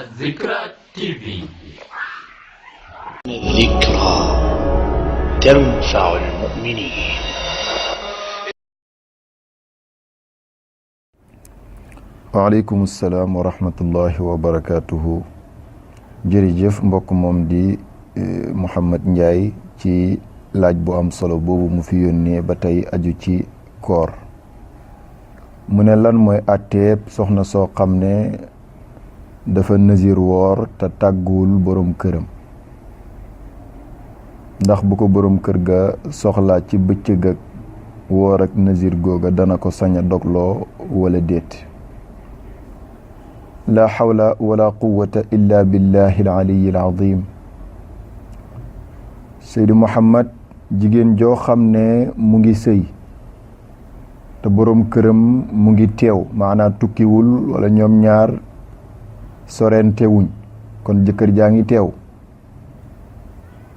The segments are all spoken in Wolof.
الذكرى تي في. الذكرى تنفع المؤمنين. waaleykum salaam wa rahmatullahi wa barakaatuhu. jërëjëf mbokk moom di Mouhamed Ndiaye ci laaj bu am solo boobu mu fi yónnee ba tey aju ci koor. mu ne lan mooy àtteeb soxna soo xam ne dafa nazir woor te tàgguwul borom këram, ndax bu ko borom kër ga soxlaa ci bëccëg ak woor ak nazir googa dana ko sañ a dogloo wala déet. la hawla wala quwwata illa billahi al-aliyyi al-azim. Seydi Mouhamed, jigéen joo xam ne mu ngi sëy te borom këram mu ngi teew, maanaam tukkiwul wala ñoom ñaar sorente wuñ, kon jëkkër jaa ngi teew.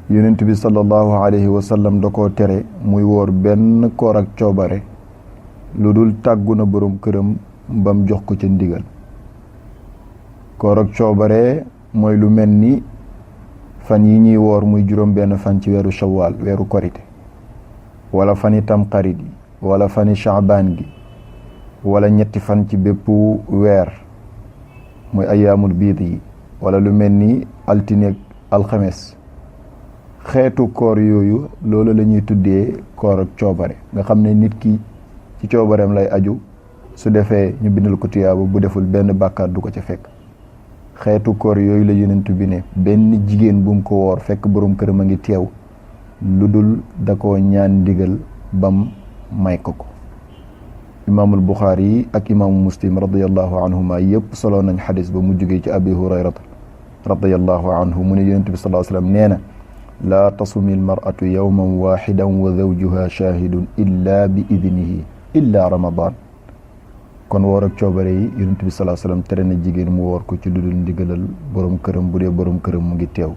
Yonent bi sallallahu alayhi wa sallam da koo tere muy woor benn koor ak coobare lu dul tàggu na borom këram bam jox ko ca ndigal. koor ak coobare mooy lu mel ni fan yi ñuy woor muy juróom benn fan ci weeru shawwal, weeru korite, wala fani tamxarit yi, wala fani shaabaan gi, wala ñetti fan ci bépp weer muy ayaamul biid yi, wala lu mel ni altine alxames. xeetu koor yooyu loolu la ñuy tuddee koor ak coobare, nga xam ne nit ki ci coobareem lay aju, su defee ñu bindal ko tuyaaba, bu deful benn bàkkaar du ko ca fekk. xeetu koor yooyu la yonent bi ne benn jigéen bu mu ko woor fekk borom këram a ngi teew lu dul da koo ñaan ndigal bam may ko ko. imaamul Buxaari yi ak imaamu Muslim radiyallahu anhuma yëpp solo nañ xadis ba mu jógee ci abi hurayrata radiyallahu anhu mu ne yonent bi sallallahu alayhi wa sallam nee na laa tasumi almar'atu yawman waxidan wa zawjuha shahidun illa bi idnihi illa ramadan. kon woor ak coobare yi yonent bi sallallahu alayhi wasallam tere na jigéen mu woor ko ci lu dul ndigalal borom këram bu dee borom këram mu ngi teew.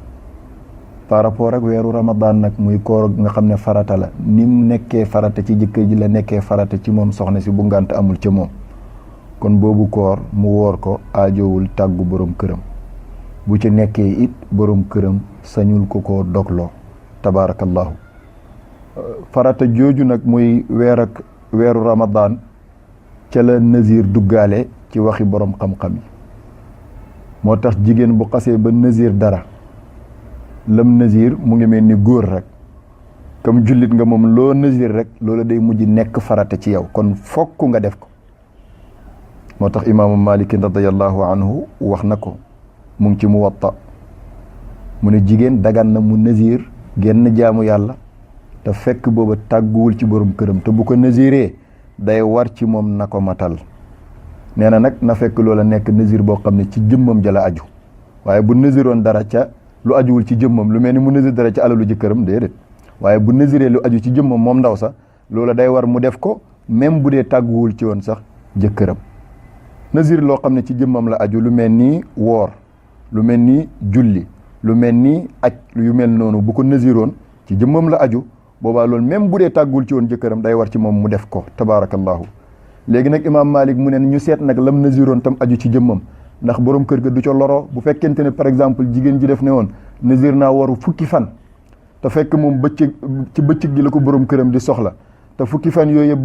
par rapport ak weeru ramadan nag muy koor nga xam ne farata la, ni mu nekkee farata ci jëkkër ji la nekkee farata ci moom soxna si bu ngànt amul ca moom. kon boobu koor mu woor ko aajowul tàggu borom këram, bu ci nekkee it borom këram sañul ko koo dogloo. tabaarakallahu. farata jooju nag muy weeru ramadan ca la nazir duggaale ci waxi borom xam-xam yi. moo tax jigéen bu xasee ba nazir dara, lam nazir mu ngi mel ni góor rek, comme jullit nga moom loo nazir rek loolu day mujj nekk farata ci yow, kon fokk nga def ko. moo tax imaamu Malik radiyallahu anhu wax na ko, mu ngi ci Muwatta, mu ne jigéen dagan na mu nazir genn jaamu yàlla te fekk booba tàgguwul ci borom këram, te bu ko naziree day war ci moom na ko matal. nee na nag na fekk loola nekk nazir boo xam ne ci jëmmam jala aju, waaye bu naziroon dara ca lu ajuwul ci jëmmam, lu mel ni mu nazir dara ci alalu jëkkëram, déedéet. waaye bu naziree lu aju ci jëmmam moom ndaw sax loola day war mu def ko même bu dee tàgguwul ci woon sax jëkkëram. nazir loo xam ne ci jëmmam la aju, lu mel ni woor, lu mel ni julli, lu mel ni aj, yu mel noonu bu ko naziroon ci jëmmam la aju, boobaa loolu même bu dee tàggul ci woon jëkkëram day war ci moom mu def ko. tabaarakallahu. léegi nag imaam Malik mu ne ñu seet nag lam naziroon tam aju ci jëmmam, ndax borom kër ga du ca loro. bu fekkente ne par exemple jigéen ji def ne woon nazir naa waru fukki fan, te fekk moom ci bëccëg gi la ko borom këram di soxla, te fukki fan yooyu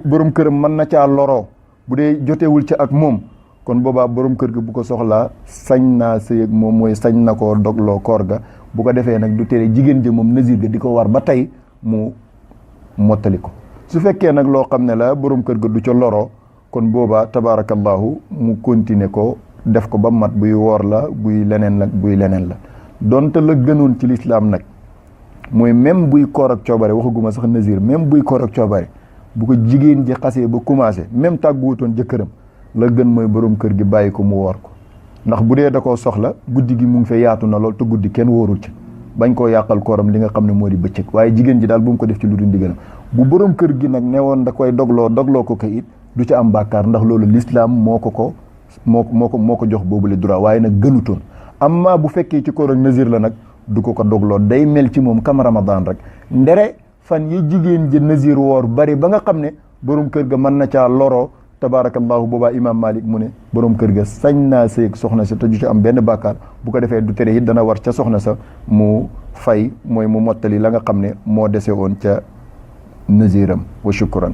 borom këram mën na caa loroo bu dee jotewul ci ak moom, kon boobaa borom kër ga bu ko soxlaa sañ naa sëy ak moom, mooy sañ na koo dogloo koor ga. bu ko defee nag du tere jigéen ji moom nazir ga di ko war ba tey mu mottali ko. su fekkee nag loo xam ne la borom kër ga du ca loroo, kon boobaa tabaarakallahu mu continuer ko def ko ba mat, buy woor la buy leneen la. donte la gënoon ci lislaam nag mooy même buy koor ak coobare, waxaguma sax nazir, même buy koor ak coobare bu ko jigéen ji xasee ba commencé même tàgguwutoon jëkkëram, la gën mooy borom kër gi bàyyi ko mu woor ko. ndax bu dee da koo soxla guddi gi mu ngi fee yaatu na lool, te guddi kenn wóorul ci, bañ koo yàqal kooram li nga xam ne moo di bëccëg. waaye jigéen ji daal bu mu ko def ci lu dul ndigalam. bu borom kër gi nag ne woon da koy dogloo ko it du ci am bàkkaar, ndax loolu lislaam moo ko jox boobu le droit, waaye nag gënutoon. amma bu fekkee ci koor ak nazir la nag du ko dogloo, day mel ci moom comme ramadan rek. ndere fan yi jigéen ji nazir woor bari ba nga xam ne borom kër ga mën na caa loroo tabaarakallaahu boobaa imaam Malik mu ne borom kër ga sañ naa sëy ak soxna sa te du ci am benn bàkkaar bu ko defee du tere it dana war ca soxna sa mu fay mooy mu mottali la nga xam ne moo dese woon ca naziram wa shukran